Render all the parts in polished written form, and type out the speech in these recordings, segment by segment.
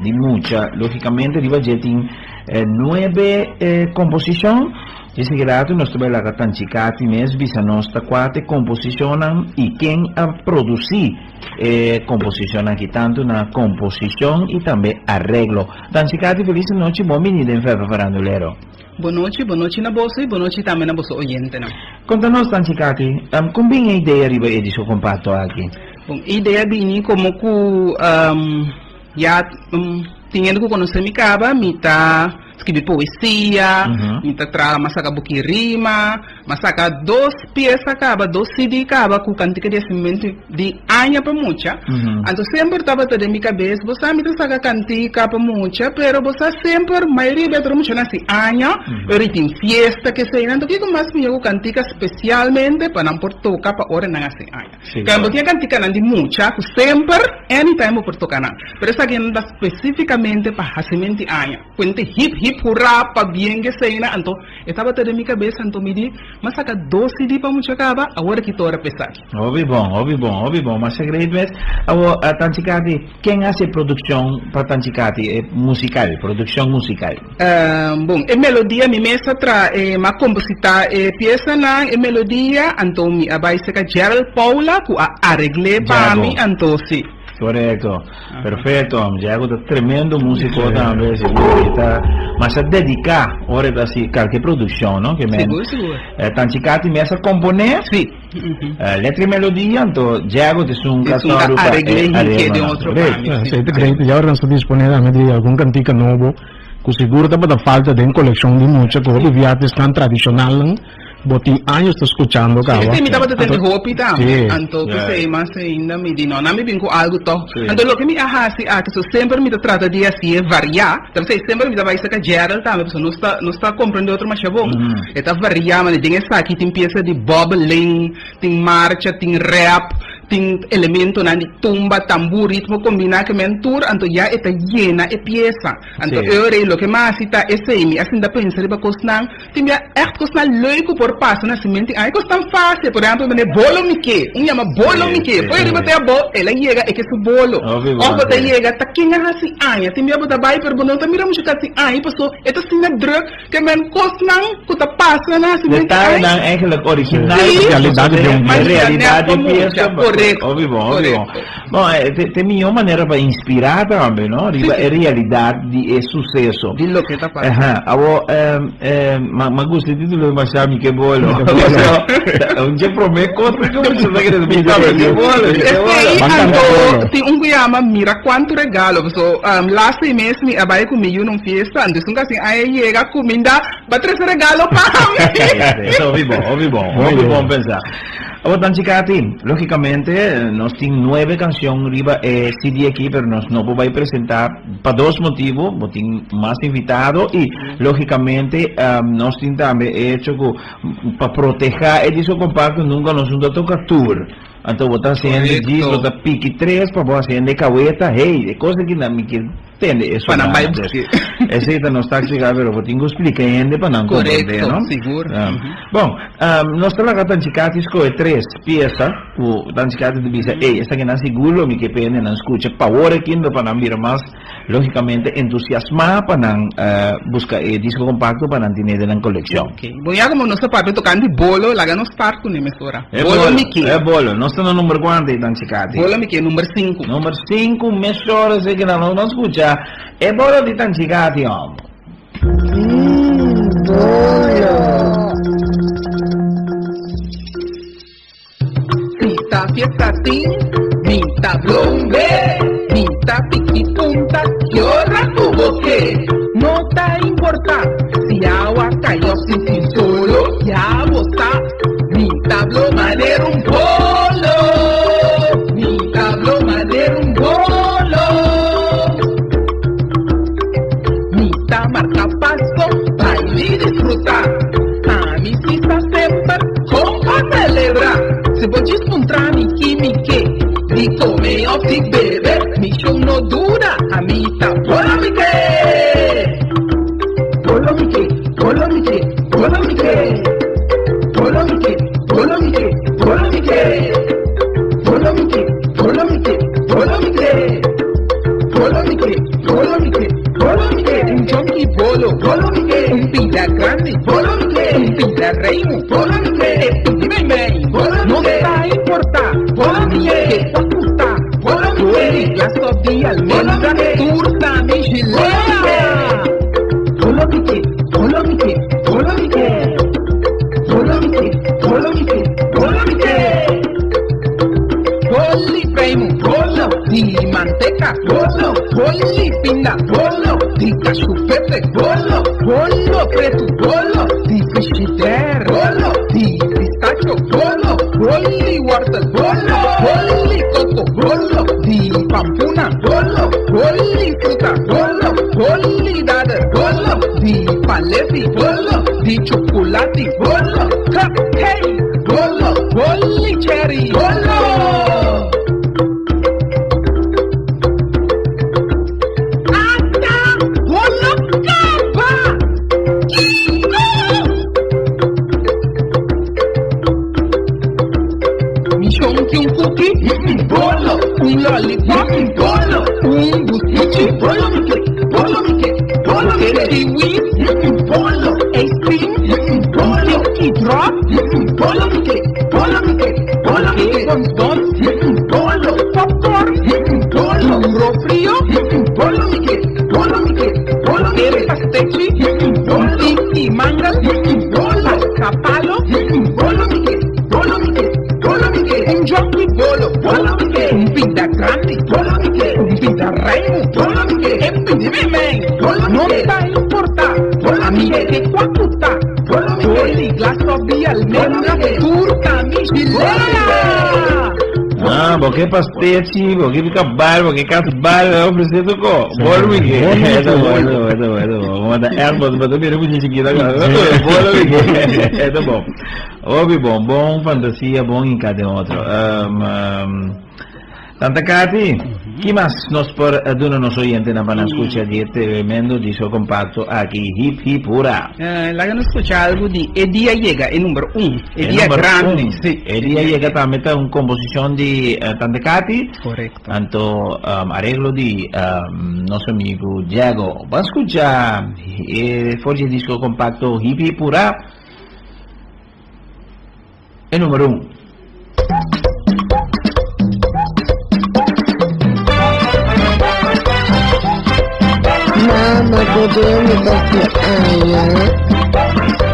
Di mucha. Lógikamente riba dje tin nuebe komposishon. Dje seguratu nos ta bai laga Tanchi Kati mes bisa nos ta kua ta e komposishonnan i ken a produsí e komposishonnan aki, tantu na komposishon i tambe areglo. Tanchi Kati, felis anochi, bon bini den Verve Farandulero. Bon nochi, bon nochi na boso i bon nochi tambe na boso oyentenan. Konta nos, Tanchi Kati, kon bin e idea riba e disko kompakto aki? Bon, e idea bini komo ku Ya tin hende ku konosé mi kaba, mi ta skibi poesia, mi ta traha, mi a saka buki rima, mi a saka dos piesa kaba, dos CD kaba ku kantika di hasimentu di aña pa mucha. Anto semper tabata den mi kabes, bo sa mi ta saka kantika pa mucha, pero bo sa semper mayoria bes ora mucha nasi aña, ora i tin fiesta kesei, anto kiko mas mihó ku kantika spesialmente pa nan por toka pa ora nan hasi aña. Pero bo tin e kantikanan di mucha ku semper, anytime bo por toka nan. Pero esaki nan ta spesifikamente pa hasimenti aña. Kuente hip hip hurra pa bien gesena anto e tabata den mi kabes anto mi di m'a saka dos CD pa mucha kaba awor aki ta ora pa esaki. Hopi bon, hopi bon, hopi bon. Masha great mes. Awor, Tanchi Kati, ken hasi e produkshon pa Tanchi Kati, e musikal, produkshon musikal? Bon, e melodia mi mes a tra e m'a kompositá e piesanan, e melodia, anto mi a bai serka Gerald Paula ku a aregl'é pa mi, anto si. Korekto, perfekto. Jago ta tremendo músiko tambe, sigur e ta masha dediká ora e ta hasi kalke produkshon, no? Ke men Sigur, sigur. Tanchi Kati mes a komponé. Si. Letra i melodia, anto Jago ta esun ka sòru pa e aregl'é hink'é den otro pa mi, si. Esei ta great. Ya ora nos ta disponé tambe di algun kantika nobo. Ku sigur tabata falta den kolekshon di mucha ku hopi viajesnan tradishonalnan bo tin años ta skuchando kaba. Sí, mi tabata tende hopi tambe. Anto p'esei mas ainda mi di no, nan mi bin ku algu tòg. Anto loke mi a hasi aki so semper mi ta trata di hasié variá. Ta p'esei semper mi ta bai saka Gerald tambe pasobra nos ta nos ta komprendé otro masha bon. E ta variá manera den esaki tin piesa di bòbeling, tin marcha, tin rèp. Tin elementonan di tumba, tambú, ritmo kombiná ke men tur, anto ya e ta yena e piesa. Anto e ora ei loke mas hasi ta esei, mi a sinta pensa riba kosnan, tin bia ègt kosnan leuk ku por pasa na simente, ai kosnan fásil, por ehèmpel manera bolo mi ke, un yama bolo mi ke, poi riba te abou, el a yega e ke su bolo. Òf bo ta yega ta ken a hasi aña, tin bia bo ta bai pero bo no ta mira muchu ku hasi aña paso e ta asina drùk. Ke men kosnan ku ta pasa na hasimentu ay. Detayenan eigenlijk original. Sí. Realidad di un Mas Realidad di net pa pieza. mucha. Korekto. Hopi bon, hopi bon. Korekto. Bon, te mihó manera pa inspirá tambe, no? Riba Sí, e sí. realidat di e suseso. Di loke ta pasa. Aha. Awor, m'a gusta e titulo demasiado, Mi ke bolo. Un dje promé kos ku mi ta kere mi ke bolo, mi ke bolo. Esei Ban kanta anto bolo. tin un ku yama Mira Kuantu Regalo. Paso, laatste mes mi a bai ku mi yu na un fiesta, anto esun kasi a yega kuminda ba trese regalo pa mi. Eso hopi bon, hopi bon, hopi bon pensa. Awor Tanchi Kati, logicamente nos tin nuebe cancion riba e CD aki, pero nos no por bay presenta pa dos motibo, bo tin mas invitado y logicamente nos tin tambe e hecho cu pa proteha e disco compacto nunca nos no ta toca tur. Anto bo ta haciendo djis, bo ta piki tres pa bo haciendo e caweta, hey, e cos aki nan mi kier tende e Pa nan bai sonada. buske. Esei ta nos táctica, pero bo tin cu splica e hende pa nan comprende, Correcto, no? sigur. Bon, nos ta laga Tanchi Kati scoge tres pieza cu Tanchi Kati ta bisa, ey, esakinan sigur lo mi ke pa hende nan scucha pa ora aki, ndo pa nan bira mas Lógicamente entusiasmá pa nan buska e disco compacto pa nan tine den nan coleccion. Ok. Bon ya como nos ta papia tocante bolo, laga nos start cune mesora. E Bolo mi ke. E bolo. Nos ta na number cuanto ei tan chikati? Bolo mi ke, number sinku. Number sinku mesora esei ke nan nos scucha e bolo di tan chikati homber. Mmm bolo. Si ta fiesta tin, mi ta blombe, mi ta piki punta ki ora ku bo ke. No ta importa si awa kai of si tin solo, ya bo sa, mi ta blo manera un bolo, mi ta blo manera un bolo. Mi ta marka paso, baila i disfruta, ami si sa semper. Kon pa selebrá? Si bo djis puntra mi ki mi ke, di kome òf di bebe, mi shon no duda, ami ta bolo mi ke! Bolo mi ke, bolo mi ke. preimu, e pidi meimei. No ta importá, ke kua ku ta, boli, glas òf di almendra, tur ta mi gilea. Bolo mi ke, bolo mi ke, bolo mi ke. Bolo mi ke, bolo mi ke, bolo mi ke. Boli preimu, bolo di manteka, bolo, boli pinda, bolo di kashupete, bolo, bolo pretu, bolo di frishider, bolo di pistacho, bolo, boli wortel, bolo, boli koko, bolo di pampuna, bolo, boli fruta, bolo, boli dader, bolo di paleti, bolo di chocolati, bolo, cupcake, bolo, boli cherry, bolo. Ata bolo kaba! Kiko! Mi shon ke un cookie, bolo, un lollipop, bolo, un buscuchi, bolo mi ke, bolo mi ke, bolo mi ke, kiwi, bolo, ice cream, bolo, cookie drop, bolo mi ke, bolo mi ke, bolo mi ke, bonbon, bolo, popcorn, bolo, duro frio, bolo mi ke, bolo mi ke, bolo mi ke, pastechi, bolo, tiki mangel, bolo, capalo, bolo mi ke, bolo mi ke, bolo mi ke, un jockey bolo, bolo mi ke, un pida grandi, bolo mi ke, un pida reimu, bolo mi ke, e pidi meimei, bolo mi ke, no ta importá, ami ke kua ku ta, bolo mi ke, boli, glas òf di almendra, tur ta mi gilea. Ah, bo ke pastechi, bo ke kabal, bo ke kasbal, ofresé tu ko. Bolo mi ke. Eta bon, eta bon, eta bon, eta bon. Mata airport, bata mira mucha chiquita. Bolo mi ke. Eta bon. Hopi bon, bon fantasia, bon hinká den otro. Um, um, Tanta Katy, ki mas nos por duna nos oyentenan pa nan skucha di e tremendo disko kompakto aki, Hip Hip Hurra? Laga nos skucha algu di E Dia Yega, e number un, E Dia Grandi. Si. E Dia Yega tambe ta un komposishon di Tanta Katy. Korekto. Anto areglo di nos amigu Diego. Ban skucha e for di e disko kompakto Hip Hip Hurra, e number un. Mama, bebe mi ta hasi aña.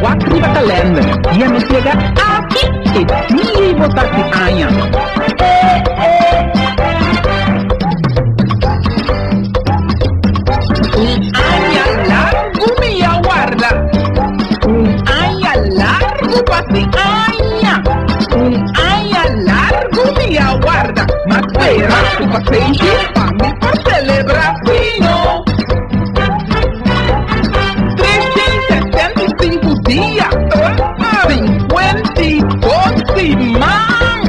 Wak riba kalender, dia nos yega aki e dia ei bo ta hasi aña. Un aña largu mi a warda. Un aña largu pa hasi aña. Un aña largu mi a warda. M'a spera ku pasenshi pa mi por celebra fino. 365 dia, 52 siman,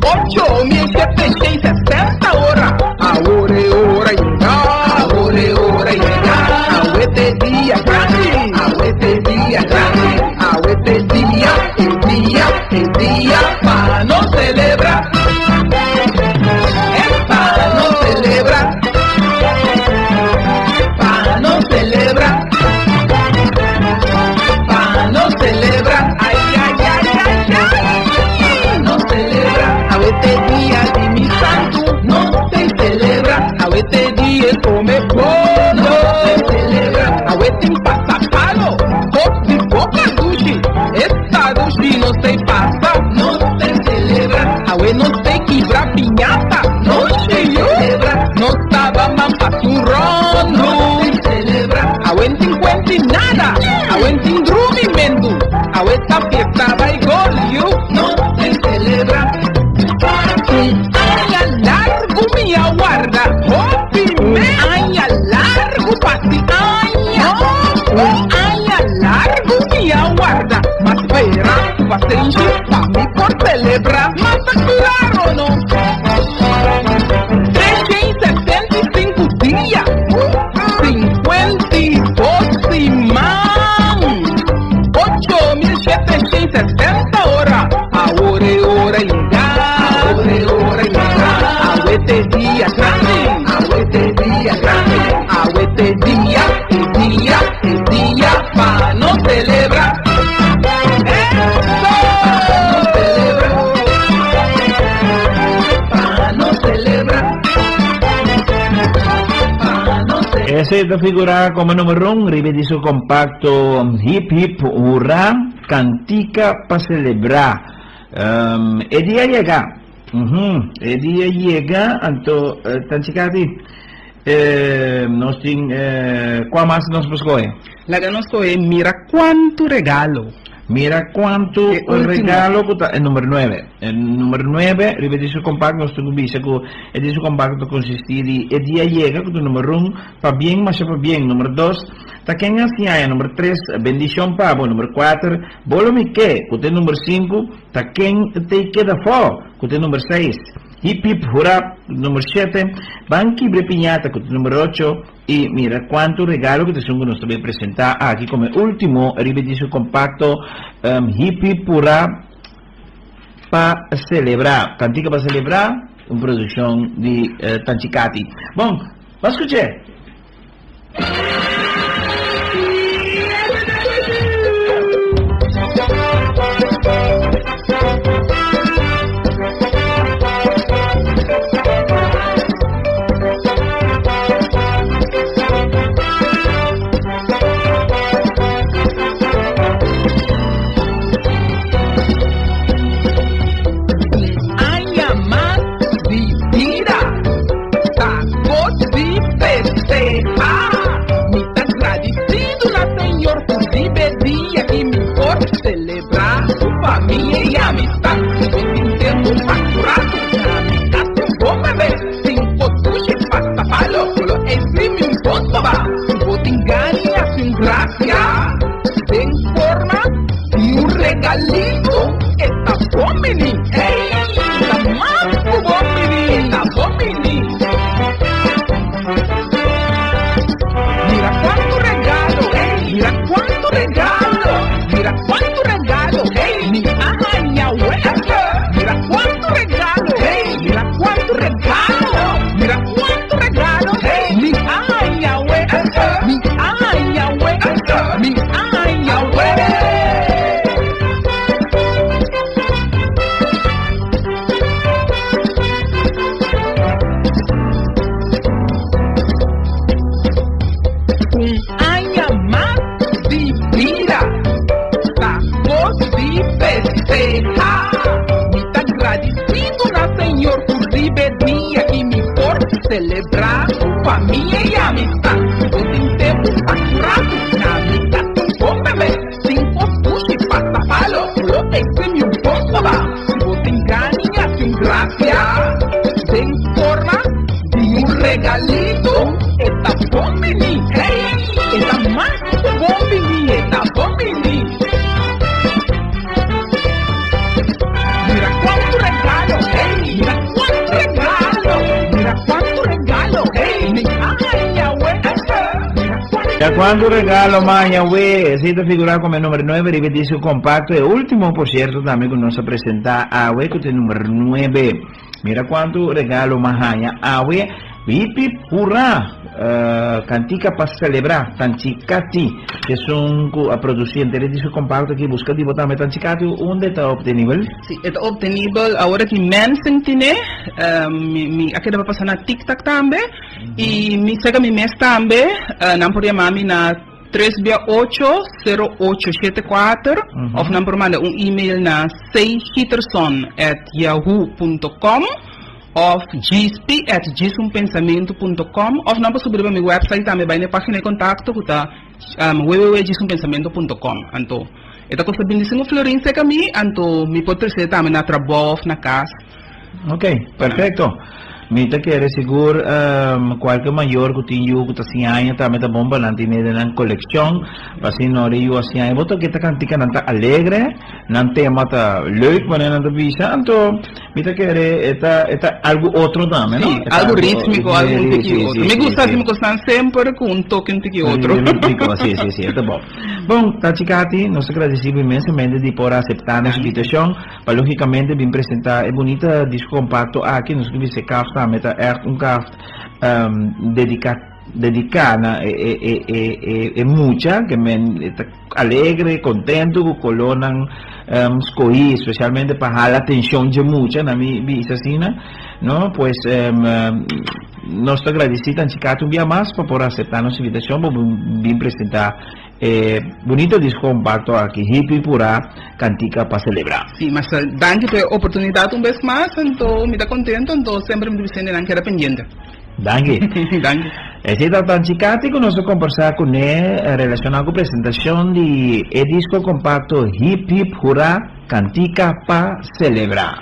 8760 ora. Awor e ora yega, awor e ora yega, awe t'e dia grandi, awe t'e dia grandi, awe t'e dia, e dia, e dia pa nos celebra. Es pa Esei ta figurá komo number un riba e disko kompakto Hip Hip Hurra, Kantika pa Selebrá. E dia yega. E dia yega, anto Tanchi Kati, nos tin kua mas nos por skohe? Laga nos skohe Mira Kuantu Regalo. Mira Kuantu Regalo ku ta e number nuebe. E number nuebe riba e disko kompakto nos tin ku bisa ku e disko kompakto ta konsistí di E Dia Yega ku ta number un, Pabien Masha Pabien, number dos, Ta Ken A Siña, number tres, Bendishon Pa Bo, number kuater, Bolo Mi Ke ku ta e number sinku, Ta ken t'ei keda fò? Ku ta e number seis. Hip hip hurá, number shete. Ban kibra e piñata, ku ta number ocho. I mira kuantu regalo ku ta esun ku nos ta bai presentá aki komo e último riba e disko kompakto Hip hip hurá pa selebrá. Kantika pa selebrá, un produkshon di Tanchi Kati. Bon, ban skuch'é! Aña mas di bida. Ta kos di festeha. Mi ta gradisidu na Señor ku riba e dia ki mi por selebrá ku famia i amistat. Si bo tin tempu pa un ratu na mi kas un bon bebé, sin kotushi pasa palo, bo lo exprimi un bon soba. Si bo tin gana i hasi un grasia den forma di un regalito, e ta bon bini. Hey, ta mas ku bon bini, e ta bon bini. Mira kuantu regalo, hey, mira kuantu regalo, mira kuantu regalo, hey, mi a haña wèk. Mira kuantu regalo, hey, mira kuantu regalo, mira kuantu regalo, hey, mi a haña wèk. Mi a haña wèk, mi a haña wèk. Un aña mas di bida ta kos di festeha. Mi ta gradisidu na Señor ku riba e dia ki mi por selebrá ku famia i amistat. Si bo tin tempu pa un ratu na mi kas un bon bebé. Sin kos dushi pasa palo, lo exprimi un bon soba. Si bo tin gana i hasi un gracia den forma di un regalito, e ta bon bini. Hey, e ta mas ku bon bini, e ta bon bini. Mira kuantu regalo, hey, mira kuantu regalo, mira kuantu regalo, hey, mi a haña we. Ya cuanto regalo maña we, esey ta figura como e number nuebe riba e disco compacto, e ultimo por cierto tambe cu nos a presenta awe cu ta e number nuebe. Mira cuanto regalo ma haña awe, hip hip hurra, cantica pa celebra, Tanchi Kati, esun cu a produci henter e disco compacto aki, busca di bo tambe Tanchi Kati, unda e ta obtenibel? Si, e ta obtenibel awor aki mensen tine, mi a keda pa pasa na TikTok tambe. I mi sega mi mes tambe, nan por yama mi na tres bia ocho, sero ocho shete kuater, òf nan por manda un email na cgiterson at yahoo punto com òf gsp at djisunpensamentu punto com òf nan por subi riba mi website tambe bai na e página di kontakto ku ta www.djisunpensamento punto com. Anto e ta kosta bintisingu florin seka mi, anto mi por trese tambe na trabou òf na kas. Ok, perfecto. Mi ta kere sigur cualke mayor cu tin yu cu ta siña aña tambe ta bon pa nan tine den nan coleccion, pa asina ora e yu a siña aña. Bo ta ke ta cantica nan ta alegre, nan tema ta leuk manera nan ta bisa, anto mi ta kere e ta e ta algo otro tambe, no? Sí, algo ritmico, algo un tiki otro. Mi gusta asina cosnan semper cu un toke un tiki otro. Ritmico, sí, sí, sí, e ta bon. Bon, Tachi Kati, nos ta gradeci bo inmensamente di por acepta nos invitacion. Pa logicamente bin presenta e bunita disco compacto aki, nos ke bisa e kaft tambe ta echt un kaft dedica dedica na e e e e e e mucha ke men e ta alegre, contento ku colornan scohi especialmente pa hala atencion dje mucha na mi bisa asina no pues. Nos ta gradisí Tanchi Katy un bia mas pa por aseptá nos invitashon pa bin presentá e bunito disko kompakto aki, Hip Hip Hurá, Kantika pa Selebrá. Sí, masha danki pa e oportunidat un bes mas, anto mi ta kontento, anto semper mi ta bisa hendenan keda pendiente. Danki. Danki. Esei ta Tanchi Katy ku nos a kombersá kuné relashoná ku presentashon di e disko kompakto Hip Hip Hurá, Kantika pa Selebrá.